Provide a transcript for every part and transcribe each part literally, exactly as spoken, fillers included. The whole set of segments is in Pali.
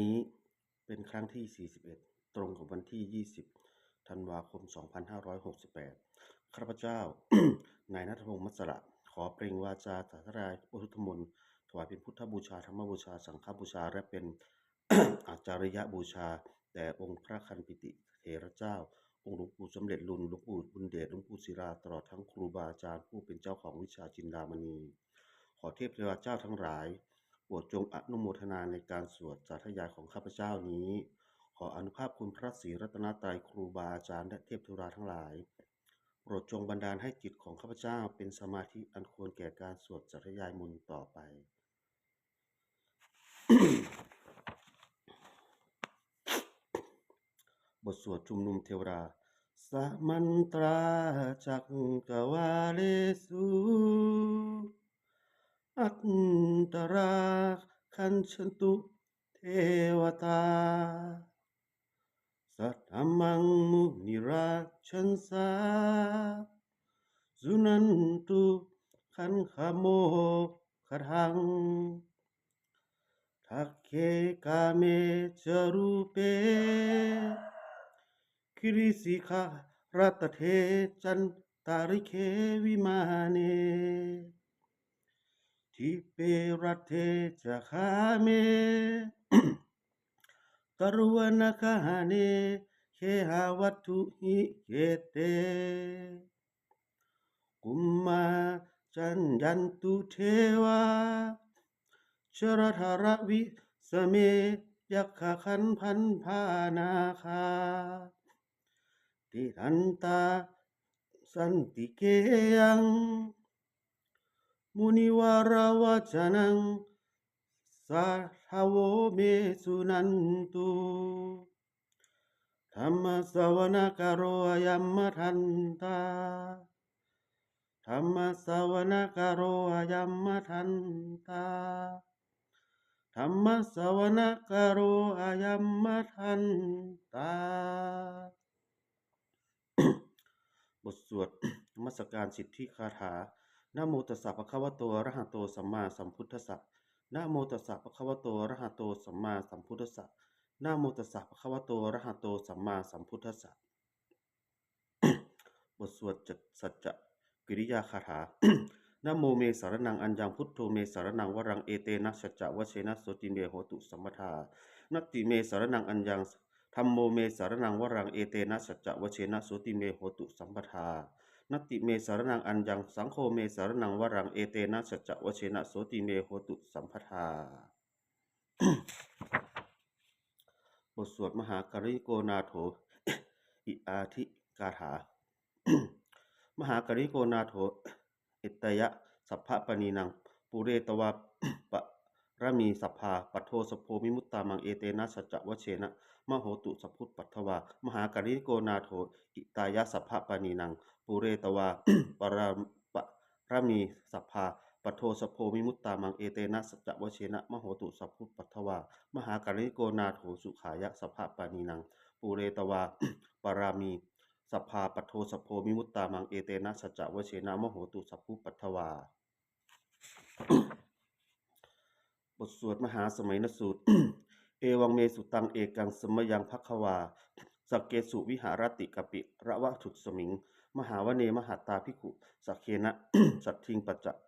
นี้เป็นครั้งที่ สี่สิบเอ็ด ตรงกับวันที่ ยี่สิบ ธันวาคม สองพันห้าร้อยหกสิบแปด ข้าพเจ้า นายณัฐพงษ์ มัสสระ ขอเปล่งวาจาสาธยายพระพุทธมนต์ ถวายเป็นพุทธบูชา ธรรมบูชา สังฆบูชา และเป็น อาจาริยบูชา แด่องค์พระคันปิติเถระเจ้า องค์หลวงปู่สำเร็จลุน หลวงปู่บุญเดช หลวงปู่ศิลา ตลอดทั้งครูบาอาจารย์ผู้เป็นเจ้าของวิชาจินดามณี ขอเทพเทวาเจ้าทั้งหลาย โปรดจงอนุโมทนาในการสวดสาธยายของข้าพเจ้านี้ ขออานุภาพคุณพระศรีรัตนตรัย ครูบาอาจารย์ และเทพเทวาทั้งหลาย โปรดจงบันดาลให้จิตของข้าพเจ้าเป็นสมาธิอันควรแก่การสวดสาธยายมนต์ต่อไป บทสวดชุมนุมเทวดา Samantā cakkavāḷesu, atrāgacchantu devatā, saddhammaṃ munirājassa, suṇantu saggamokkhadaṃ. Sagge kāme ca rūpe girisikharataṭe cantalikkhe vimāne, dīpe raṭṭhe ca gāme taruvanagahane gehavatthumhi khette, bhummā cāyantu devā jalathalavisame yakkhagandhabbanāgā, tiṭṭhantā santike yaṃ munivaravacanaṃ sādhavo me suṇantu. Dhammassavanakālo ayam bhadantā. Dhammassavanakālo ayam bhadantā. Dhammassavanakālo ayam bhadantā. บทสวดนมัสการสิทธิคาถา Namo tassa bhagavato arahato sammāsambuddhassa. Namo tassa bhagavato arahato sammāsambuddhassa. Namo tassa bhagavato arahato sammāsambuddhassa. บทสวดสัจจกิริยาคาถา Namo me saraṇaṃ aññaṃ, buddho me saraṇaṃ varaṃ, etena saccavajjena sotthi me hotu sabbadā. Natthi me saraṇaṃ aññaṃ, dhammo me saraṇaṃ varaṃ, etena saccavajjena sotthi me hotu sabbadā. Natthi me saraṇaṃ aññaṃ, saṅgho me saraṇaṃ varaṃ, etena saccavajjena sotthi me hotu sabbadā. บทสวดมหาการุณิโกนาโถ อิอาทิกาถา Mahākāruṇiko nātho, hitāya sabbapāṇinaṃ, pūretvā pāramī sabbā, patto sambodhimuttamaṃ, etena saccavajjena, mā hontu sabbupaddavā. Mahākāruṇiko nātho, hitāya sabbapāṇinaṃ, pūretvā pāra-, pāramī sabbā, patto sambodhimuttamaṃ, etena saccavajjena, mā hontu sabbupaddavā. Mahākāruṇiko nātho, sukhāya sabbapāṇinaṃ, pūretvā pāramī sabbā, patto sambodhimuttamaṃ, etena saccavajjena, mā hontu sabbupaddavā. บทสวดมหาสมัยนสูตร Evaṃ me sutaṃ, ekaṃ samayaṃ bhagavā sakkesu viharati kapilavatthusmiṃ mahāvane mahatā bhikkhusaṅghena saddhiṃ pañca-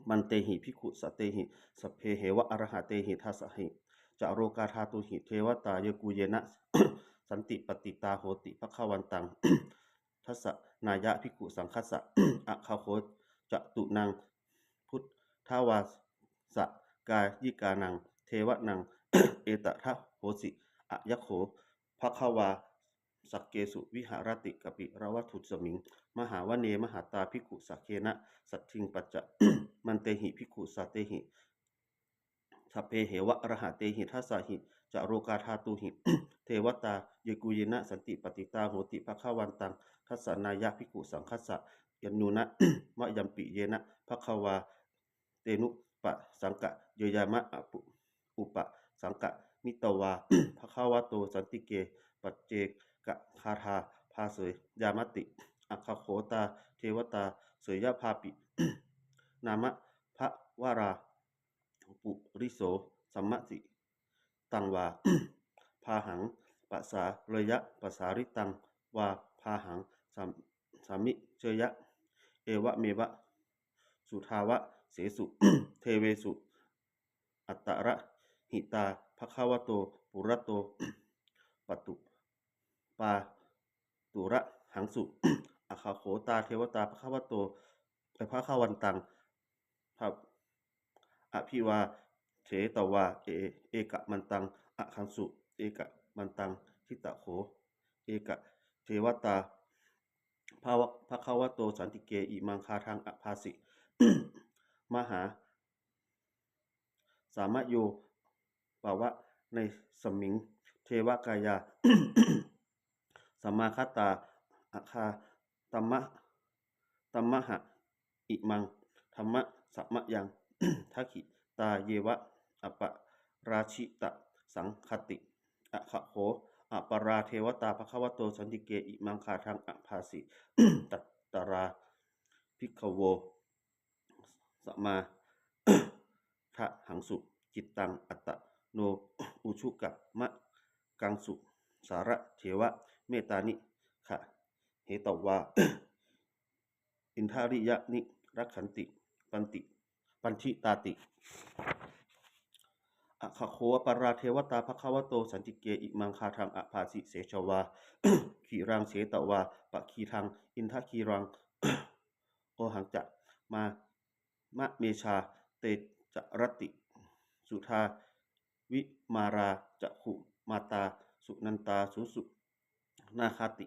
mantehi bhikkhusatehi sabbeheva arahatehi. Dasahi ca lokadhātūhi devatā yebhuyyena santi patiṭṭhitā honti bhagavantaṃ dassanāya bhikkhusaṅghassa. Atha kho catunnaṃ buddhāvāsakāyikānaṃ devānaṃ etadahosi: Ayaṃ kho bhagavā sakkesu viharati kapilavatthusmiṃ mahāvane mahatā bhikkhusaṅghena saddhiṃ pañca mantehi bhikkhusatehi sabbeheva arahatehi. Dasahi ca lokadhātūhi devatā yebhuyyena santi patiṭṭhitā honti bhagavantaṃ dassanāya bhikkhusaṅghassa. Yannūna mayampi yena bhagavā tenupasaṅkameyyāma, upasaṅkamitvā bhagavato santike paccekagāthā bhāseyyāmāti. Atha kho tā devatā seyyathāpi nāma balavā puriso sammiñjitaṃ taṃ vā bāhaṃ pasāreyya, pasāritaṃ vā bāhaṃ sam- samijjeyya, evameva suddhāvāsesu devesu antarahitā bhagavato purato patu pāturahaṃsu. Atha kho tā devatā bhagavato bhagavantaṃ abhivādetvā e- ekamantaṃ aṭṭhaṃsu. Ekamantaṃ ṭhitā kho ekā devatā bhagavato santike imaṃ gāthaṃ abhāsi: Mahāsamayo pavanasmiṃ, devakāyā samāgatā, āgatamha imaṃ dhammasamayaṃ, dakkhitāyeva aparājitasaṅghanti. Atha kho aparā devatā bhagavato santike imaṃ gāthaṃ abhāsi: Tatra bhikkhavo samādahaṃsu cittaṃ attano ujukamakaṃsu, sārathīva nettāni gahetvā indriyāni rakkhanti paṇḍitāti. Atha kho aparā devatā bhagavato santike imaṃ gāthaṃ abhāsi: Chetvā khīlaṃ chetvā palighaṃ indakhīlaṃ ohacca manejā, te caranti suddhā vimalā cakkhumatā sudantā susunāgāti.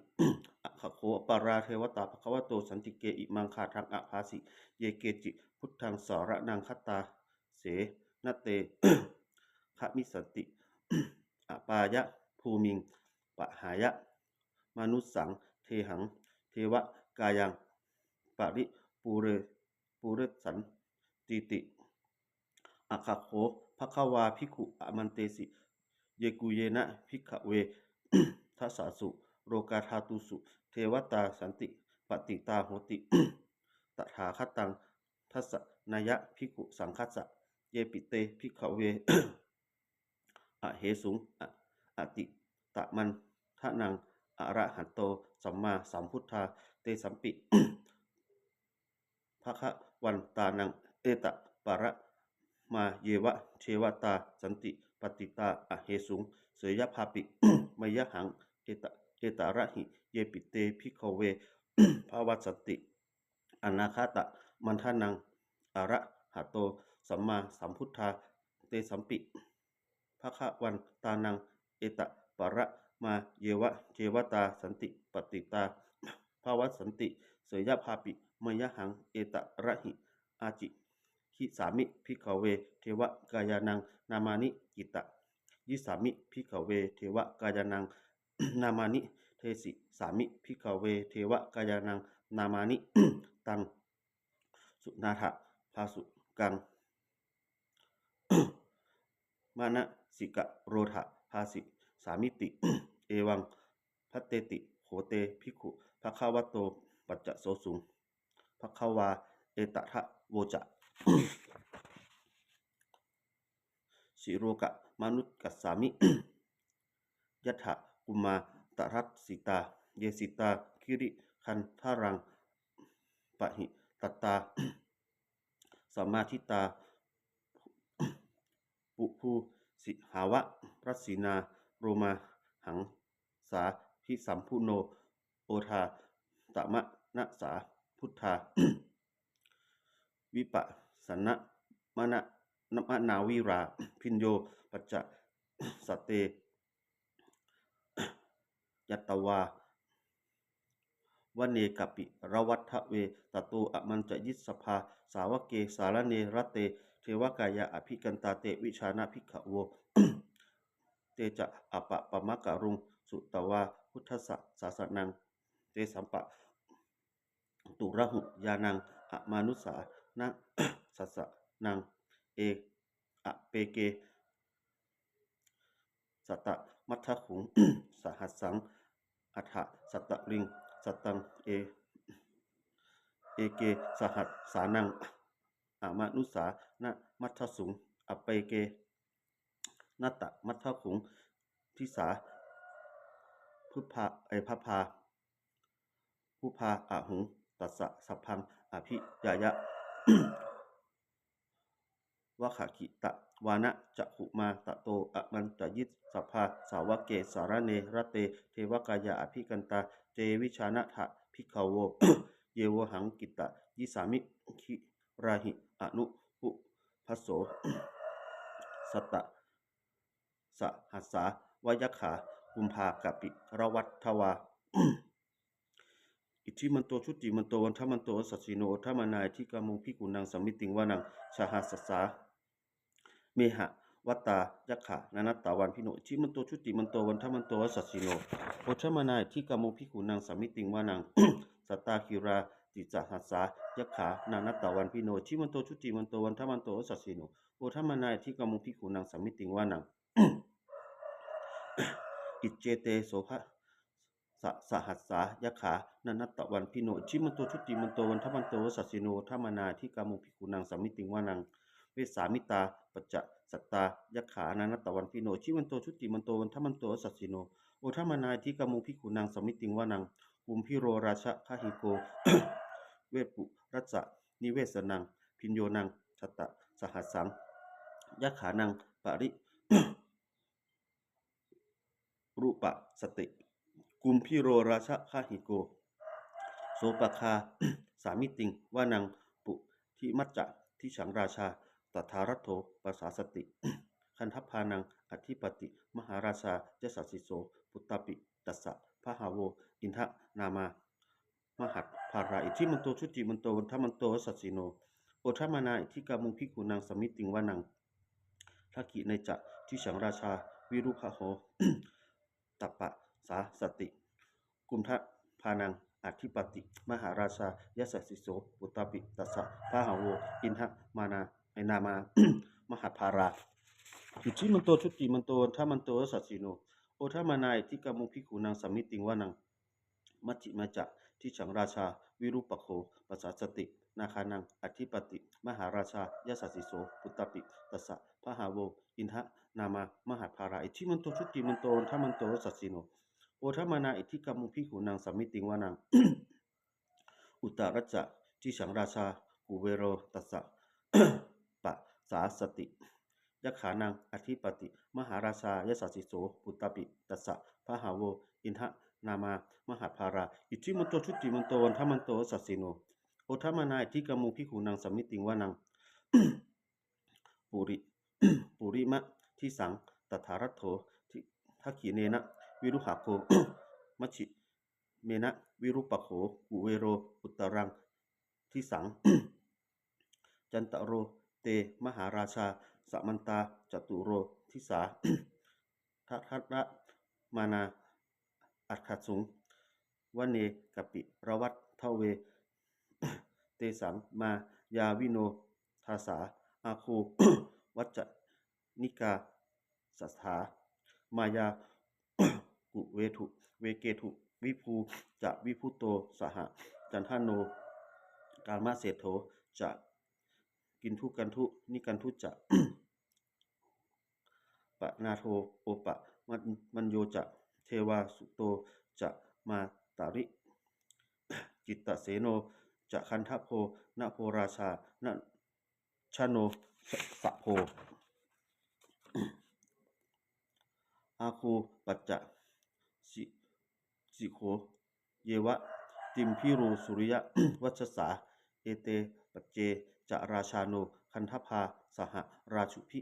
Atha kho aparā devatā bhagavato santike imaṃ gāthaṃ abhāsi: Ye keci buddhaṃ saraṇaṃ gatāse, na te gamissanti apāyabhūmiṃ, pahāya mānusaṃ dehaṃ devakāyaṃ paripūre- pūressantīti. Atha kho bhagavā bhikkhū āmantesi: Yebhuyyena bhikkhave dasasu lokadhātūsu devatā santi patiṭṭhā honti tathāgataṃ dassanāya bhikkhusaṅghassa. Yepi te bhikkhave ahesuṃ atītamaddhānaṃ arahanto sammāsambuddhā, tesampi bhagavantānaṃ etaparamāyeva devatā santi patiṭṭhā ahesuṃ, seyyathāpi mayhaṃ etarahi. Yepi te bhikkhave pavassanti anāgatamaddhānaṃ arahanto sammāsambuddhā, tesampi bhagavantānaṃ etaparamāyeva devatā santi patiṭṭhā bhavassanti, seyyathāpi mayhaṃ etarahi. Ācikkhissāmi bhikkhave devakāyānaṃ nāmāni, kittayissāmi bhikkhave devakāyānaṃ nāmāni, desissāmi bhikkhave devakāyānaṃ nāmāni. Taṃ suṇātha sādhukaṃ manasikarotha bhāsissāmīti. Evaṃ bhanteti kho te bhikkhū bhagavato paccassosuṃ. Bhagavā etadavoca: Silokamanukassāmi, yattha bhummā tadassitā, ye sitā girigabbharaṃ, pahitattā samāhitā, puthūsīhāva rasinā, lomahaṃsābhisambhuno, odātamanasā suddhā, vippasannamanāvilā. Bhiyyo pañcasate ñatvā vane kāpilavatthave, tato āmantayi satthā sāvake sāsane rate, devakāyā abhikkantā te vijānātha bhikkhavo. Te ca ātappamakaruṃ sutvā buddhassa sāsanaṃ, tesampāturahu ñāṇaṃ amanussāna dassanaṃ. E- appeke satamaddakkhuṃ sahassaṃ atha sattariṃ, sataṃ e- eke sahassānaṃ amanussānamaddasuṃ. Appeke nattamaddhaguṃ disā bhubbā e bhabbā bhubbā ahuṃ. Tassa sabbaṃ abhiññāya vavakkhitvāna cakkhumā tato āmantayi satthā sāvake sāsane rate devakāyā abhikkantā te vijānātha bhikkhavo ye vohaṃ kittayissāmi girāhi anupubbaso. Satta sahassā va yakkhā kumbhakapilavatthavā iddhimanto jutimanto vaṇṇavanto yasassino modamānā abhikkāmuṃ bhikkhūnaṃ samitiṃ vanaṃ. Sahassā mehavatā yakkhā nānattavaṇṇino iddhimanto jutimanto vaṇṇavanto yasassino modamānā abhikkāmuṃ bhikkhūnaṃ samitiṃ vanaṃ. Sātāgirā tisahassā yakkhā nānattavaṇṇino iddhimanto jutimanto vaṇṇavanto yasassino modamānā abhikkāmuṃ bhikkhūnaṃ samitiṃ vanaṃ. Iccete soḷasasahassā yakkhā nānattavaṇṇino iddhimanto jutimanto vaṇṇavanto yasassino modamānā abhikkāmuṃ bhikkhūnaṃ samitiṃ vanaṃ. Vessāmittā pañcasatā yakkhā nānattavaṇṇino iddhimanto jutimanto vaṇṇavanto yasassino modamānā abhikkāmuṃ bhikkhūnaṃ samitiṃ vanaṃ. Kumbhīro rājagahiko vepullassa nivesanaṃ bhiyyo naṃ satasahassaṃ yakkhānaṃ pali rūpasati. Kumbhīro rājagahiko sopāga samitiṃ vanaṃ. Purimañca disaṃ rājā dhataraṭṭho pasāsati gandhabbānaṃ ādhipati mahārājā yasassi so. Puttāpi tassa bahavo indanāmā mahabbalā iddhimanto jutimanto vaṇṇavanto yasassino modamānā abhikkāmuṃ bhikkhūnaṃ samitiṃ vanaṃ. Dakkhiṇe ca disaṃ rājā virūḷho tappasāsati gandhabbānaṃ ādhipati mahārājā yasassi so. Puttāpi tassa bahavo indanāmā mahabbalā iddhimanto jutimanto vaṇṇavanto yasassino modamānā abhikkāmuṃ bhikkhūnaṃ samitiṃ vanaṃ. Majjhimañca disaṃ rājā virūpakkho pasāsati nāgānaṃ ādhipati mahārājā yasassi so. Puttāpi tassa bahavo indanāmā mahabbalā iddhimanto jutimanto vaṇṇavanto yasassino modamānā abhikkāmuṃ bhikkhūnaṃ samitiṃ vanaṃ. Uttarā ca disaṃ rājā kuvero tappasāsati yakkhānaṃ ādhipati mahārājā yasassi so. Puttāpi tassa bahavo indanāmā mahabbalā iddhimanto jutimanto vaṇṇavanto yasassino modamānā abhikkāmuṃ bhikkhūnaṃ samitiṃ vanaṃ. Puri purima disaṃ dhataraṭṭho dakkhiṇena virūḷhako majjhi mena virūpakkho kuvero uttaraṃ disaṃ. Cattāro te mahārājā samantā caturo disā daddallamānā aṭṭhaṃsu vane kāpilavatthave. Tesaṃ māyāvino dāsā āgū vañcanikā saṭhā māyā kuṭeṇḍu veṭeṇḍu viṭū ca viṭuṭo saha candano kāmaseṭṭho ca kinnughaṇḍu nighaṇḍu ca panādo opamañño ca devasūto ca mātali cittaseno ca gandhabbo naḷorājā janosabho. Āgū pañcasikho yeva timbarū suriyavaccasā ete pañce ca rājāno gandhabbā saha rājubhi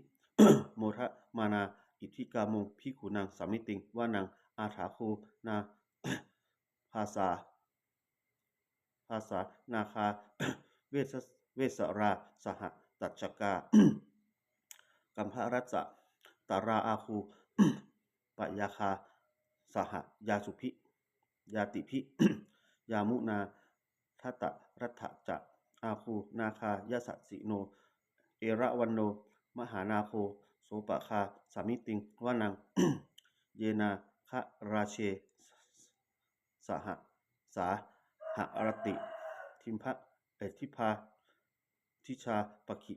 modamānā abhikkāmuṃ bhikkhūnaṃ samitiṃ vanaṃ. Athāgū nā bhāsā bhāsā nāgā vesas vesālā saha tacchakā kambalassatarā. Āgū pāyāgā saha ñātibhi ñātibhi yāmunā dhataraṭṭhā ca. Āgū nāgā yasassino erāvaṇo mahānāgo sopāga samitiṃ vanaṃ. Ye nāgarāje sahasā haranti dibbā e dibbā dijā pakkhi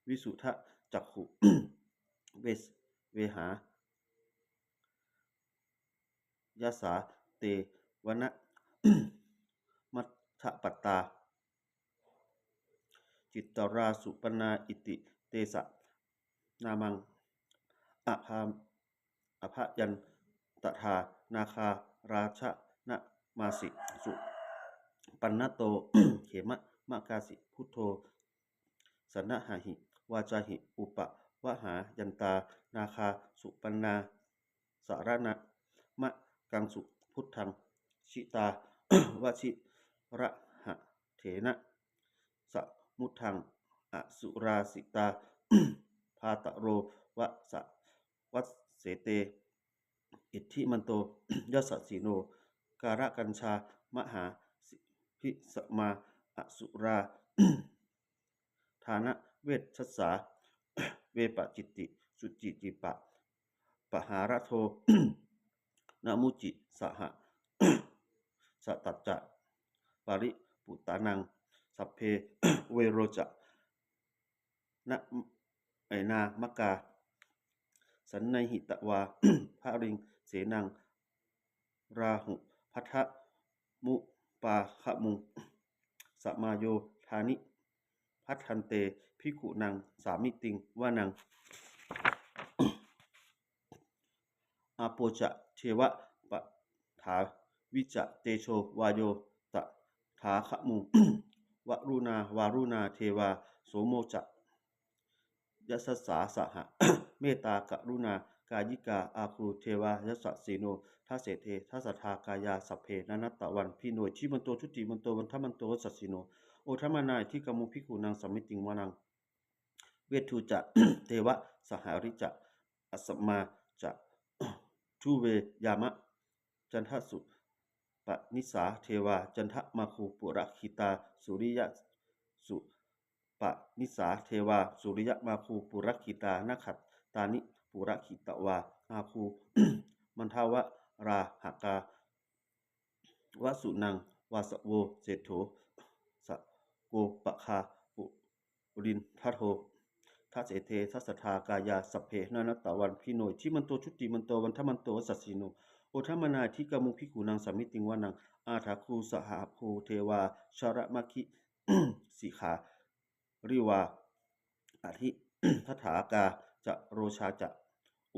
visuddhacakkhū ves- vehāyasā te vanamajjhapattā citrā supaṇṇā iti tesa nāmaṃ. Abha- abhayantadā nāgā rājanamāsi supaṇṇato khemamakāsi buddho saṇhāhi vācāhi upavhayantā nāgā supaṇṇā saraṇamakaṃsu buddhaṃ. Jitā vajirahatthena samuddaṃ asurā sitā bhātaro vasa- vasete iddhimanto yasassino. Kālakañjā mahābhismā asurā dānaveghasā vepacitti sucitti pa- pahārādo namucī saha satañca baliputtānaṃ sabbe verocanāmakā sannayhitvā baliṃ senaṃ rāhubhaddamupāgamuṃ samayodāni bhaddante bhikkhūnaṃ samitiṃ vanaṃ. Āpo ca devā paṭhavī ca tejo vāyo tadāgamuṃ varuṇā vāruṇā devā somo ca yasasā saha. Mettākaruṇākāyikā āgū devā yasassino dasete dasadhā kāyā sabbe nānattavaṇṇino iddhimanto jutimanto vaṇṇavanto yasassino modamānā abhikkāmuṃ bhikkhūnaṃ samitiṃ vanaṃ. Veṇḍū ca devā sahalī ca asamā ca duve yamā candassūpanisā devā candamāgū purakkhitā suriyassūpanisā devā suriyamāgū purakkhitā nakkhattāni purakkhitvā āgū mandavalāhakā vasūnaṃ vāsavo seṭṭho sakkopāga purindado dasete dasadhā kāyā sabbe nānattavaṇṇino iddhimanto jutimanto vaṇṇavanto yasassino modamānā abhikkāmuṃ bhikkhūnaṃ samitiṃ vanaṃ. Athāgū sahabhū devā jalamaggisikhāriva ariṭṭhakā ca rojā ca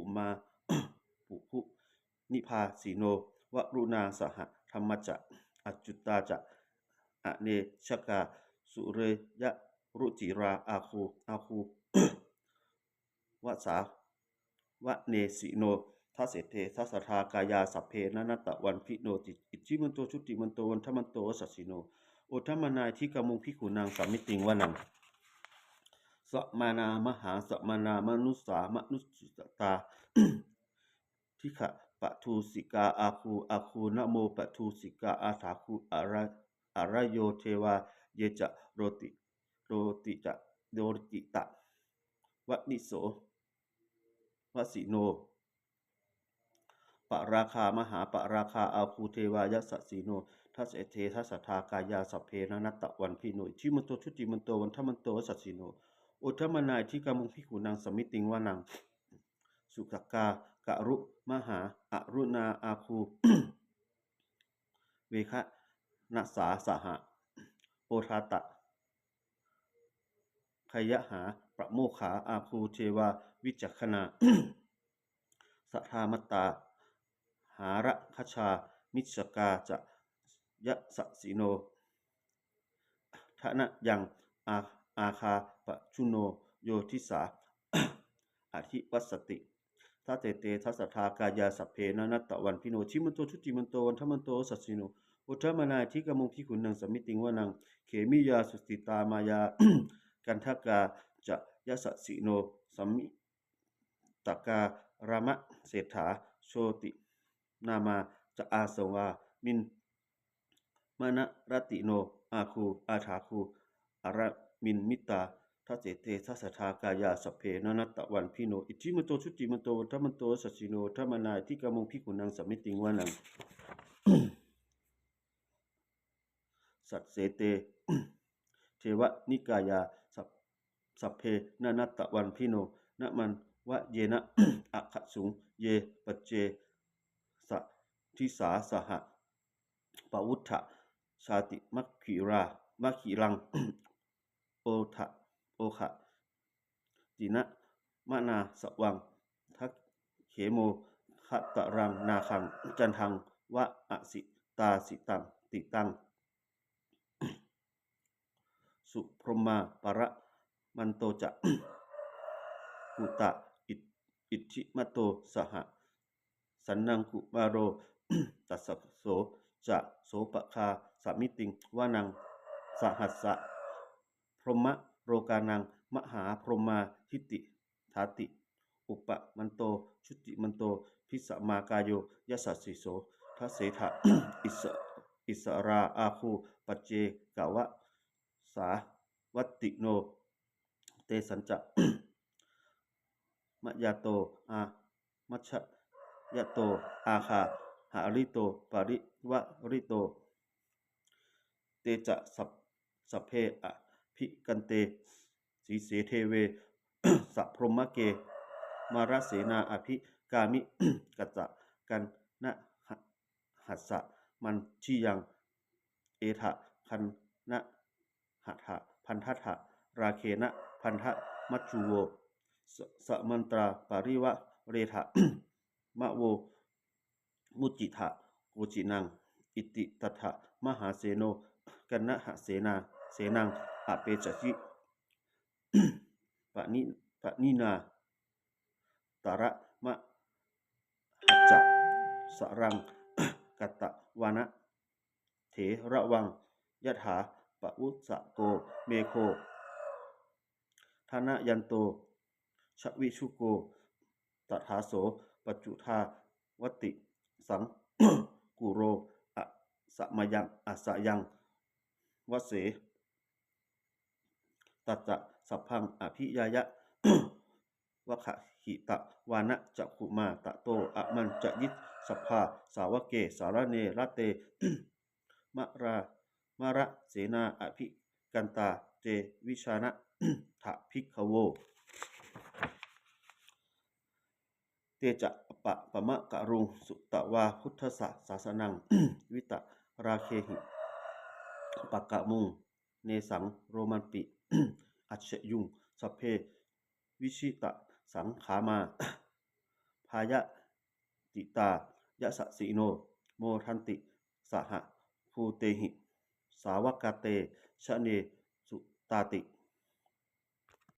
umāpupphanibhāsino varuṇā sahadhammā ca accutā ca anejakā sūleyyarucirā āgū āgū vāsavanesino dasete dasadhā kāyā sabbe nānattavaṇṇino iddhimanto jutimanto vaṇṇavanto yasassino modamānā abhikkāmuṃ bhikkhūnaṃ samitiṃ vanaṃ. Samānā mahāsamānā mānusā mānusuttamā gambhīrakā paṇḍūsikā āgū āgū nāmo paṇḍūsikā athāgū ārayo devā ye ca roti roti ca roti ca vaniso vasino pāragā mahāpāragā āgū devā yasassino dasete dasadhā kāyā sabbe nānattavaṇṇino iddhimanto jutimanto vaṇṇavanto yasassino modamānā abhikkāmuṃ bhikkhūnaṃ samitiṃ vanaṃ. Sukkā karumhā aruṇā āgū veghanasā saha odātagayhā pāmokkhā āgū devā vicakkhaṇā sadāmattā hāragajā missakā ca yasassino. Thanayaṃ āgā pajjunno yo disā abhivassati. Dasete dasadhā kāyā sabbe nānattavaṇṇino iddhimanto jutimanto vaṇṇavanto yasassino modamānā abhikkāmuṃ bhikkhūnaṃ samitiṃ vanaṃ. Khemiyā tusitā māyā kaṭṭhakā ca yasassino sami takā lāmaseṭṭhā jotināmā ca āsavā nimmānaratino āgū athāgū paranimmitā. Dasete dasadhā kāyā sabbe nānattavaṇṇino iddhimanto jutimanto vaṇṇavanto yasassino modamānā abhikkāmuṃ bhikkhūnaṃ samitiṃ vanaṃ. Saṭṭhete devanikāyā sabbe nānattavaṇṇino nāmanvayena vayena akasuṃ, ye pace sadisā saha, pavutthajātimakkhilā makhilaṃ, odha odha cinamanāsavaṃ, dakkhemoghataraṃ nāgaṃ candaṃva asitātitaṃ. Subrahmā paramatto ca puttā iddhimato saha, sanaṅkumāro tisso ca sopāga samitiṃ vanaṃ. Sahassabrahmalokānaṃ mahābrahmābhitiṭṭhati, upapanno jutimanto bhismākāyo yasassi so. Dasettha issarā āgū paccekavasavattino, tesañca majjhato āga majjhato āga hārito parivārito. Te ca sabbe abhikkante sīse deve sabrahmake, mārasenā abhikkāmi kaṇhassa mandiyaṃ. Etha gaṇhatha bandhatha rāgena bandhamatthu vo, samantā parivāretha mā vo muñcittha koci naṃ. Iti tattha mahāseno kaṇhasenaṃ senaṃ apesayi, pāṇinā talamāhacca saraṃ katvāna theravaṃ, yathā pāvussako megho thanayanto savijjuko, tadā so paccudāvatti saṅkuddho asayaṃvase. Tañca sabbaṃ abhiññāya vavakkhitvāna cakkhumā, tato āmantayi satthā sāvake sāsane rate. Mārasenā abhikkantā te vijānātha bhikkhavo. Te ca appamakaruṃ sutvā buddhassa sāsanaṃ, vītarāgehi pakkāmuṃ nesaṃ lomampi iñjayuṃ. Sabbe vijitasaṅgāmā bhayātītā yasassino, modanti saha bhūtehi sāvakā te janesutāti.